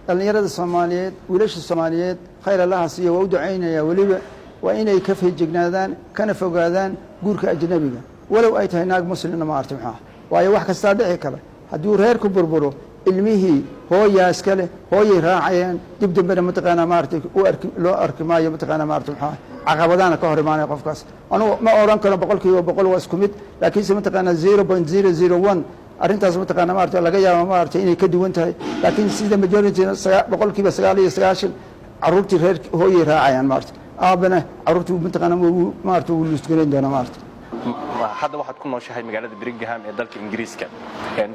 Dhallinyarada Soomaaliyeed, wiilasha Soomaaliyeed, khayr Allaha siiyo, waa u ducaynayaa weliba. Waa inay ka feejignaadaan kana fogaadaan guurka ajnabiga, walow ay tahay naag muslimna, maarata maxaa waayo, wax kastaa dhici kara. Hadduu reerku burburo, ilmihii hooyaa iska leh, hooyay raacayaan. Dib dambena, mataqaanaa, maarata u arki loo arki maayo, mataqaanaa, maarata maxaa caqabadaana ka hor imaanaya qofkaas. Anugu ma odhan karo 100% waa isku mid, laakiinse, mataqaanaa, 0.001 arrintaas, mataqaana, maarata laga yaabo, maarata inay ka duwan tahay. Laakiin sida majority, 99% carruurtii reer hooyay raacayaan, maarata aabana carruurtii, mataqaana, maarata wuu luusgarayn doonaa, maarata. Hadda waxaad ku nooshahay magaalada Birmingham ee dalka Ingiriiska.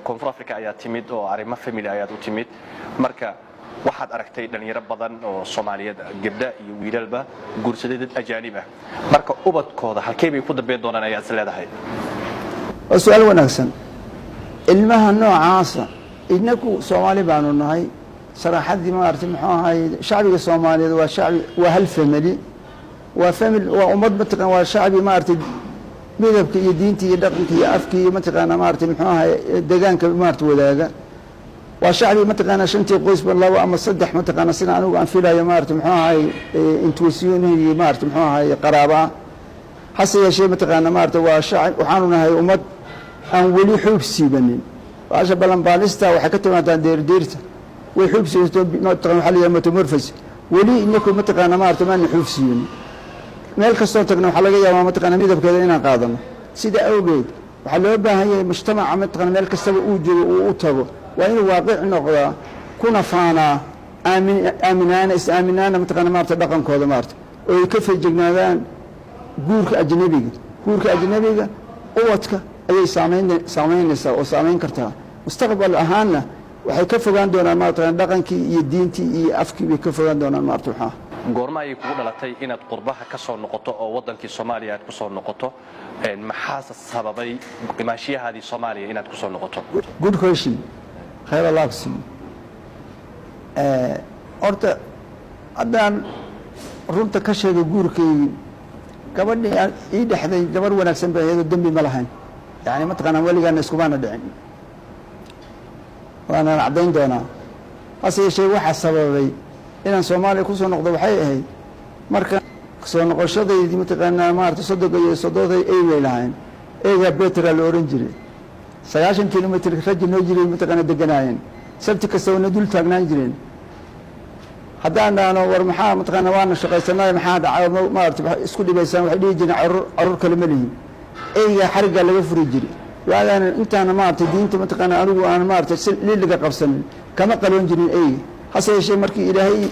Koonfur Africa ayaa timid oo arrimo family ayaad u timid. Marka waxaad aragtay dhalinyaro badan oo Soomaaliyeed, gabdha iyo wiilalba, guursaday dad ajaanib ah. Marka ubadkooda halkee bay ku dambeyn doonaan ayaad is leedahay? Waa su-aal wanaagsan. Ilmaha noocaasa, inaku Soomaali baanu nahay, saraaxaddii, maarata muxuu ahay, shacbiga Soomaaliyeed waa shacbi, waa hal family, waa family, waa ummad, mataqan, waa shacbi, maaragtay, midabka iyo diinta iyo dhaqanka iyo afka iyo, mataqaana, maarata muxuu ahay, deegaanka, maarata, wadaaga. Waa shacbi, mataqaana, shantii qoysba labo ama saddex, mataqaana, sida anigu aan filayo, maarata muxuu ahay, intuitionihii, maarata muxuu ahay, qaraaba ah. Hase yeeshee, mataqaana, maarata, waa shacab, waxaanu nahay ummad aan weli xuub siibanin. Baasha balanbaalista waxay ka timaadaa deerdeerta, way xuub siibato, mataqana, waxaa la yidhaha metamorphosis. Weli inaku, mataqaana, maarata, maana xuub siibanin. Meel kastoo tagna waxaa laga yaabaa, mataqana, midabkeeda inaan qaadano. Sida awgeed waxaa loo baahan yahay mujtamaca, mataqana, meel kastaba uu joogo uu u tago, waa inuu waaqic noqdaa, kuna faanaa, aamin aaminaana, is aaminaana, mataqana, maarata, dhaqankooda, maarata, oo ay ka feejignaadaan guurka ajnabiga. Guurka ajnabiga ubadka ayay saameynaysaa oo saameyn kartaa. Mustaqbal ahaanna waxay ka fogaan doonaan, maarata, dhaqankii iyo diintii iyo afkii bay ka fogaan doonaan, maarata waxaa. Goorma ayay kugu dhalatay inaad qurbaha ka soo noqoto oo waddankii Soomaaliya aad ku soo noqoto? Maxaase sababay imaanshiyahaadii Soomaaliya inaad ku soo noqoto? Good question, khayr Allah ku siiyo. Horta haddaan runta ka sheego, guurkaygii, gabadhii ii dhexday gabarh wanaagsan bay iyadoo dembi ma lahayn. Yani, mataqaanaa, weligaana iskumaana dhicin, waanaan caddayn doonaa. Hase yeeshee, waxaa sababay inaan Soomaaliya kusoo noqdo waxay ahayd marka soo noqoshadaydii, mataqaanaa, maarata, soddonka iyo soddoday ey bay lahayn. Eygaa Betra la ohan jiray, 90 kilomitr raji noo jiray, mataqaana, deganaayeen. Sabti kasta wana dul taagnaan jireen. Haddaan dhahno, "War maxaa, mataqaana, waana shaqaysanay, maxaa dhacay, maarata isku dhibaysaan?" waxay dhihi jireen, "Carruur, carruur kale ma lihin." Eygaa xariggaa laga furi jiray. Waagaana intaana, maarata, diinta, mataqaana, anigu aan, maarata, si liliga qabsanin, kama qaloon jirin eyga. Hase yeeshee, markii Ilaahay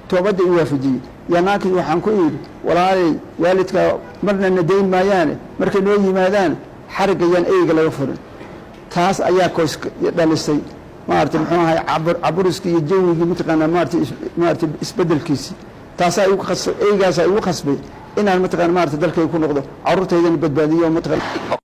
toobadda i waafajiyey, yaa naagkii waxaan ku yidhi, "Walaalay, waalidka marna na dayn maayaane, markay noo yimaadaan xarigga yaan eyga laga furin." Taas ayaa koos dhalisay, maarata muxuu ahay, caburiskii iyo jawigii, mataqaana, maarata isbedelkiisii. Taasaa igu khas eygaasaa igu khasbay inaan, mataqana, maarata, dalkayga ku noqdo, carruurtaydana badbaadiyo, mataqana.